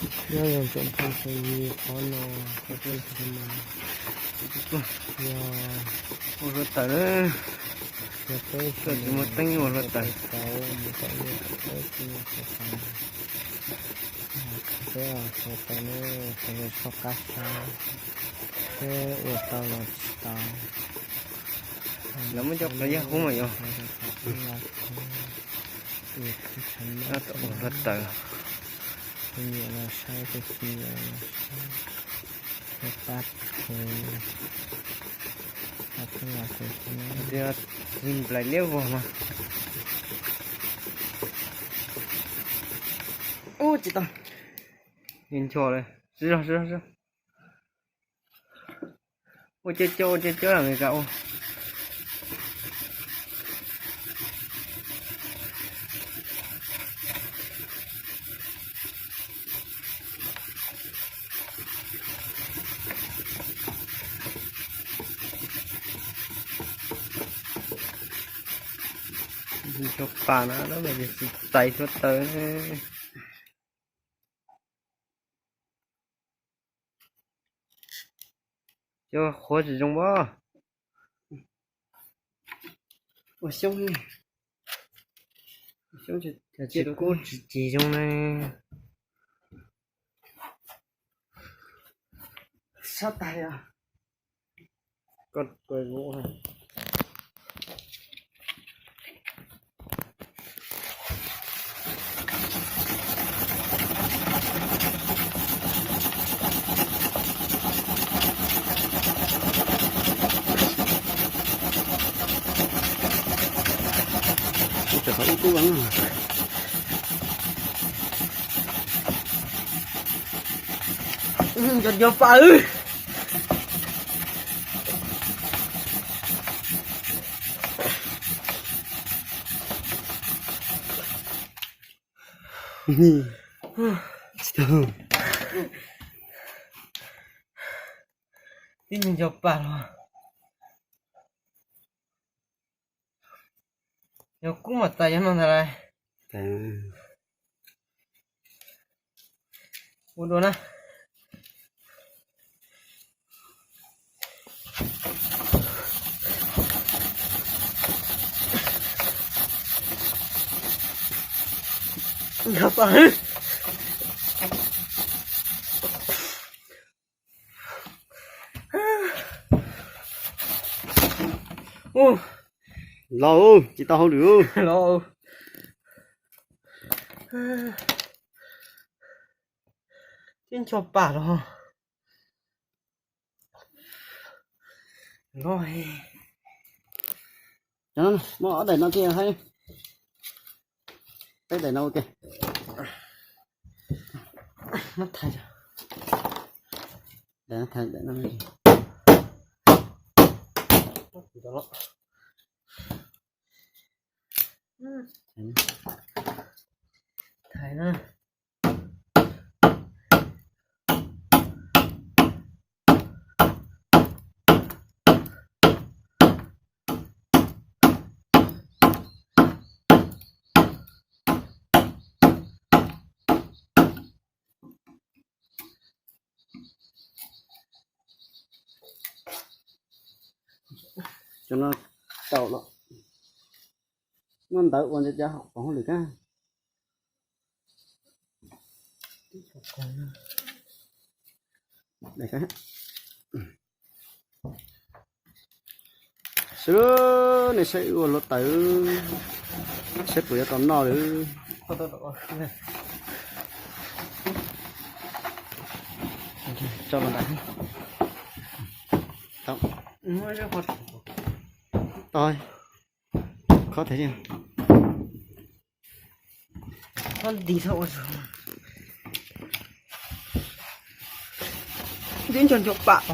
Nyob zoo tsoom phooj ywg, qhov no, qhov no yog ua hluav taws, yog peb tsis muaj teeb ua hluav taws, mus tom ntej peb tsis muaj hluav taws. Peb hluav taws ne, sawv daws txhob qab saib, peb ua tau los tsis tau. Lawv muab cov qhov yaj hub mas yog ua hluav taws, tus nyiam los saib, tus tsis nyiam los saib, pab tus nplais liab vog mas. Ub, tsis tau. Ncho lawm, tsis zog, tsis zog, tsis zog. Ua cov cov, ua cov cov, Amelikas ua. Cov pas no tsis txais hluav taws. Cov qhuav tsis zoo as. Ua xyoob, ua xyoob, cov kub tsis, tsis zoo ne. Sab tais os. Koj, koj, Ub, qhov ub kub. Cov, cov pas. Tib neeg cov pas los. Yog kub mas txais cov no ntag lauj. Ua dua na. Nkag pas. Los, tsis tau hauj lwm. Los, tib ncho pas los. Los, muab ob daim no thiab, peb daim no ua ke. Daim no, daim no. Thaiv na. Cov no tau los. Muab ntawv ua ntawd cov hauv hauj lwm kab. Sawv daws nej saib wb ua hluav taws, saib puas yuav tau noj lawm. Tso los ntawm. Tau, khob thev. Khob nti thaum ua, nti ncho ncho pam.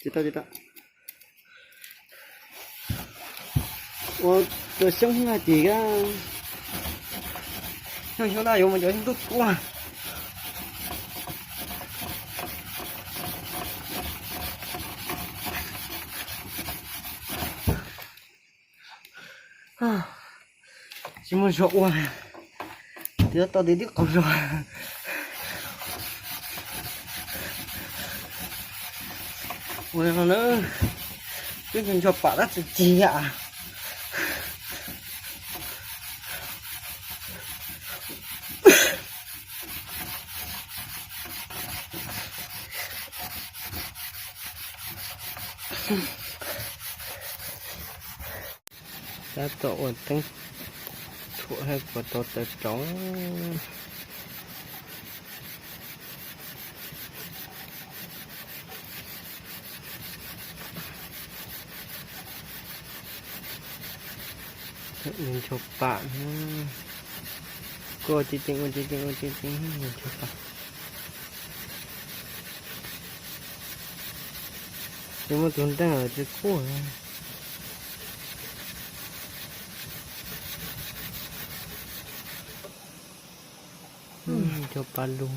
Tsis tau, tsis tau. Ua Cov xyoob hais tias, xyoob xyoob dab yuav mus cov xyoob tub kuaj. Tsis muaj zog ua, tsis tau tib qaug zog. Ua no na, twb ncho pam tab tsis cig yam. Tab tom ua teeb tshuam thiab kuas tau taws rauv. Ncho pam, kuj ua ceev ceev, ua ceev ceev, ua ceev ceev, ncho pam. Tsis muaj tus nreej los tsis kub. Ncho pam lug.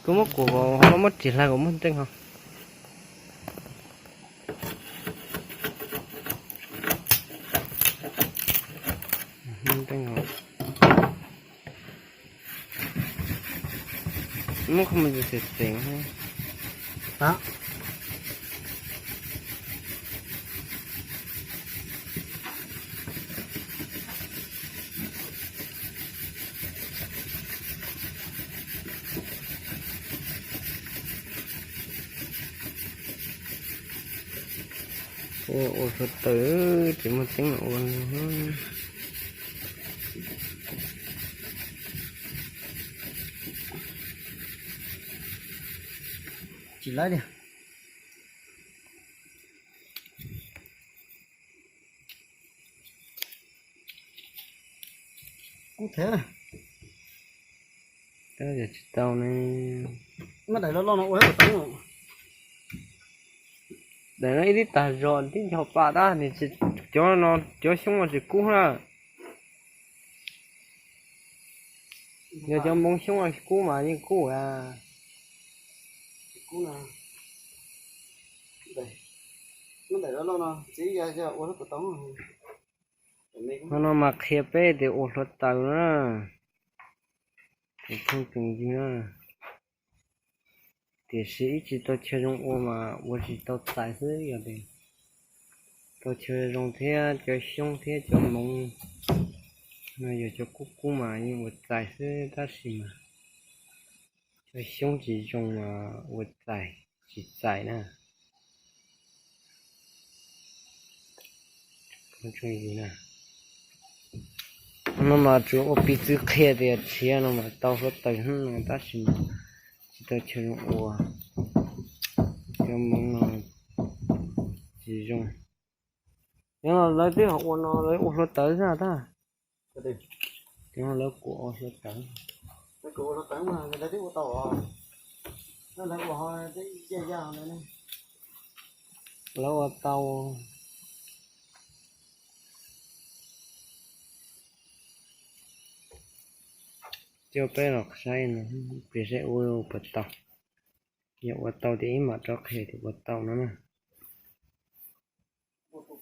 Kuv muab kuam kom ho muab ris hlais kom muaj nreej ho. Muab qhov muag xeem xeem. Ua hluav taws, tsis muaj teeb ua. Tsis laib li. Kub thiab. Tab yog tsis tau ne. Muab daim loj loj no ua ib tug teeb. Daim no ib tib tag zog tib ncho pam tab nis, cov no cov xyoob no tsis kub na. Yog cov npoo xyoob kub mas yeej kub a. Qhov no mas qhia peb tias ua hluav taws na, tus phooj tus ywg na. Tiam sis ib tsis tau chaw zoo ua mas ua tsis tau txais xwb, yog tias tau chaw zoo thiab cov xyoob thiab cov moov no yog cov kub kub mas yeej ua txais xwb, tab sis mas cov xyoob tsis zoo mas ua txais tsis txais na. No mas tsuas ua piv txwv qhia tias tshiav no mas tau hluav taws no tab sis mas tsis tau chaw zoo ua, cov moov no tsis zoo. Yog lawv twb ho ua no lawv ua hluav taws xwb tag. Yog lawv kuam ua hluav taws. Lawv ua tau. Coj peb los saib no, peb saib ua puas tau. Yog ua tau ces ib mam rov qhia tias ua tau no na. Koob tus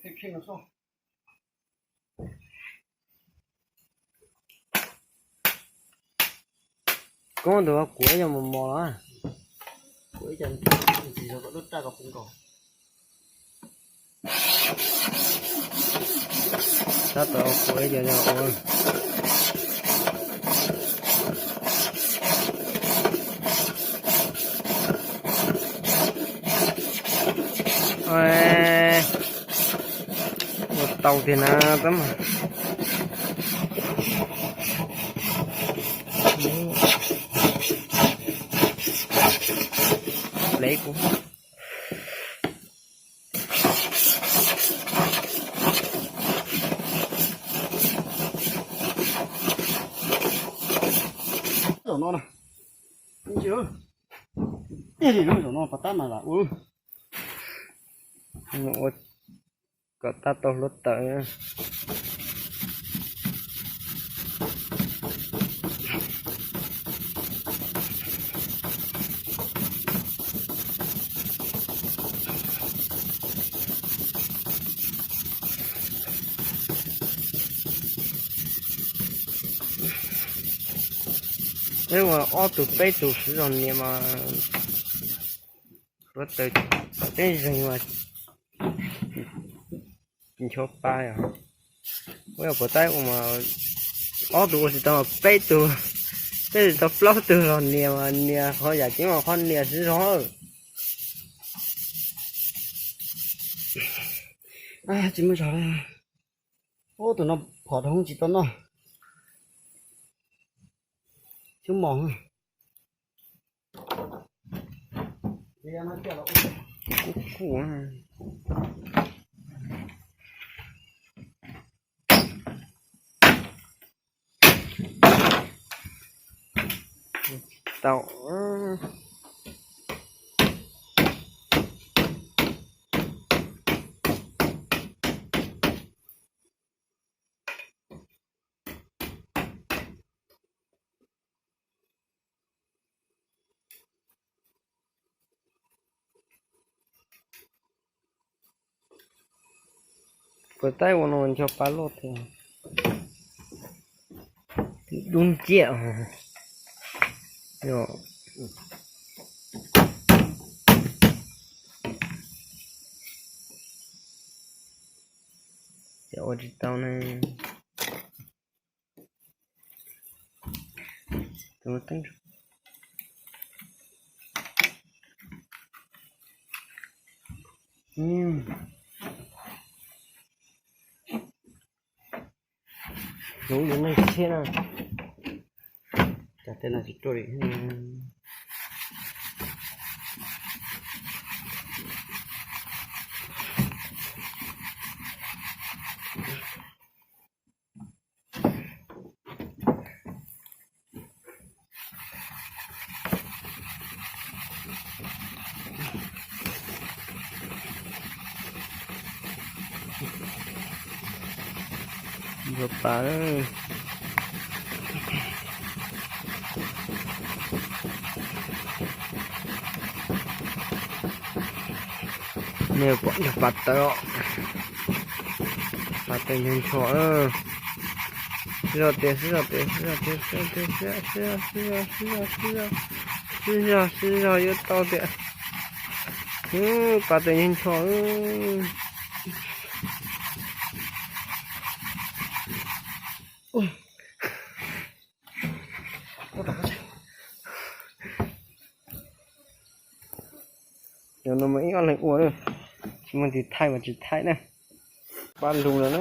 kuam ib co mos mos los? Tab tom kuam ib co yog ua. Ua tau tiag na tab mas. Plev kuv. Zaum no na. Ib zaug no pov tab mas lam ua, ua kom tab tau hluav taws. Peb ua ob tug peb tug siv zog nias mas hluav taws teb zeeg mas tsis ncho pa yom. Ua yog puas tab ua mas ob tug ua tsis tau mas peb tug, peb tsis tau plaub tug los nias mas nias qhov yam ceeb mas qhov nias siv zog. Tsis muaj zog li. Ub, tus no phom rau hoob tsis tau noj. Xyoob mos. Kuj kuj tau. Puas tab ua no ncho pa loj thiab. Dub nciab. Ces ua tsis tau ne. Hlub yus neeg thiab na. Cov tej no tsis ruaj li. Ncho pa, nej pom ncho pa tawv os. Pa tawv ncho ncho. Sib zog tias, sib zog tias, sib zog tias, sib zog tias, sib zog, sib zog, sib zog, sib zog, sib zog, sib zog, yuav tau tias. Pa tawv ncho ncho. Cov no mas ib ob leeg ua, tsis muaj tus thaij mas tsis thaij na. Pab lug lawm na.